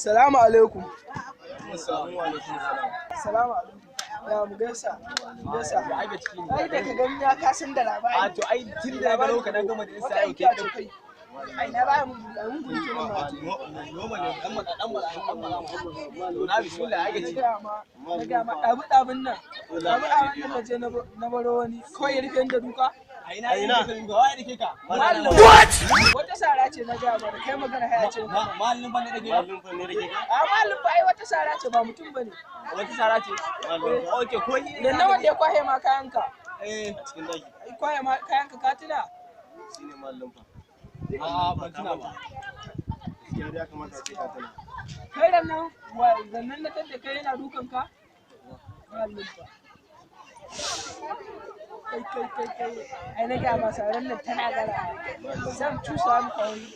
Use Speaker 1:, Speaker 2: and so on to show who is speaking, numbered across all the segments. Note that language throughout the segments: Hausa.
Speaker 1: Salamu alaikum.
Speaker 2: Assalamu alaikum salam.
Speaker 1: Salamu alaikum. Ya mu gaisa. Mu gaisa.
Speaker 2: Ya ake ciki ne?
Speaker 1: Ai da ka gani ya ka san da labari.
Speaker 2: A to ai tun da na gano ka na gama da
Speaker 1: Wata
Speaker 2: Insta yau
Speaker 1: aiki a
Speaker 2: ke
Speaker 1: ce kai. Ai na baya mun guri, ai mun guri kenan ma.
Speaker 2: Noma ne dan mata dan mata dan mata. To na bismillah ake
Speaker 1: Na
Speaker 2: ciki.
Speaker 1: gaya ma, na gaya ma ɗabi ɗabin nan. Ɗabi ɗabin nan na je na baro wani. Kawai ya rufe ni da duka.
Speaker 2: A ina ina ka duka wai dake ka?
Speaker 1: Mallam. Wata sara ce na gaya ma da kai magana haya ce.
Speaker 2: Mallam fa ne dake ka? Mallam fa ne dake ka?
Speaker 1: A mallam fa ai wata sara ce ba mutum bane.
Speaker 2: Wata sara ce. Okay, ko ni
Speaker 1: Da nawa da ya kwahe ma kayanka.
Speaker 2: Eh, cikin daki.
Speaker 1: Ai kwahe ma kayanka ka tuna.
Speaker 2: Shine mallam fa. A'a, ban tuna ba.
Speaker 3: Gaskiya dai ya kamata a ce ka tuna.
Speaker 1: Kai ran nan wa zannan na tadda kai yana dukan ka? Mallam fa. Kai kai kai kai ai na gaya ma saran nan tana gara. Zan cusa maka wani.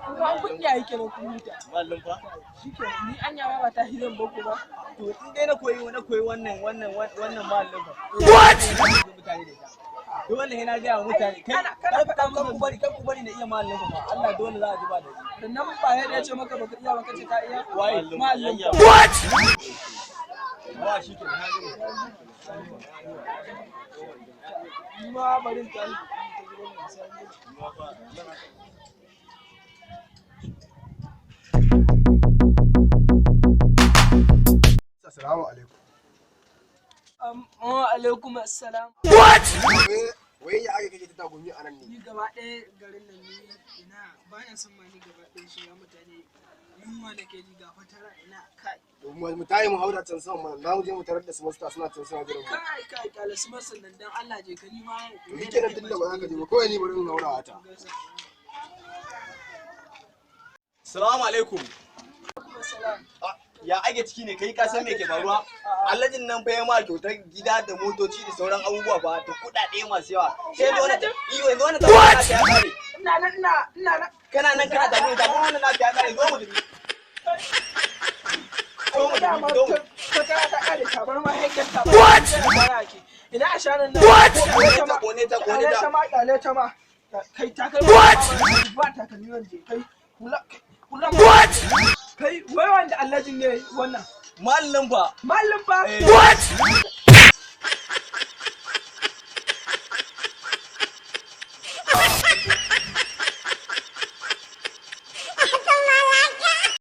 Speaker 1: Kuma an kun iya yake nan kun huta.
Speaker 2: Mallam fa.
Speaker 1: Shike ni anya ma ba ta hiran boko ba.
Speaker 2: To in dai na koyi wannan mallam fa. What? Mutane da ita. Dole sai na gaya wa mutane kai
Speaker 1: Kana faɗa
Speaker 2: kan ku
Speaker 1: mun
Speaker 2: bari, kan ku bari na iya mallam fa. Allah dole za a ji ba da ni.
Speaker 1: Sannan ba ya ce maka baka iya ba kace ka iya.
Speaker 2: Waye?
Speaker 1: Mallam fa.
Speaker 2: What? Ba shi ke na gama.
Speaker 1: Ni ma barin ta yi. Ta gidan nan sai an jima.
Speaker 3: Assalamu alaikum.
Speaker 1: Wa alaikum assalam.
Speaker 3: Wai ya aka kake ta tagumi a nan ne?
Speaker 1: Ni gaba ɗaya garin nan ni ina ba na son ma ni gaba ɗaya shiga mutane, yunwa da ke ji ga fatara ina kai.
Speaker 3: Domin mu tayi mu haura can sama mana, za mu je mu tarar da su masta suna can suna jiran mu.
Speaker 1: Kai kai, kyale su masan nan dan Allah, je ka ni ma.
Speaker 3: To shi kenan, tunda ba za ka je ba, kawai ni bari in haura ta.
Speaker 2: Salamu alaikum.
Speaker 1: Assalam.
Speaker 2: Ya ake ciki ne? Kai ka san me ke faruwa? Alhajin nan fa ya ma kyautar gida da motoci da sauran abubuwa ba da kuɗaɗe masu yawa. Sai yanzu wannan iyo yanzu wannan tafi naka ya kare.
Speaker 1: Ina nan, ina nan.
Speaker 2: Kana nan kana tafi tafi, wannan naka ya kare, zo mu tafi. Zo mu
Speaker 1: Dama
Speaker 2: tafi, zo mu.
Speaker 1: fatara ta kare, tabar ma haikar tabar. What? Ina a shanan nan. What?
Speaker 2: Kone ta, kone ta, kone
Speaker 1: Kyale
Speaker 2: ta.
Speaker 1: ta ma, kyale ta ma. Kai takalmi. What? Ba takalmi wanda kai hula hula. What? Kai wai wanda Alhajin ne wannan.
Speaker 2: Mallam fa.
Speaker 1: Mallam fa.
Speaker 2: Eh.
Speaker 1: What?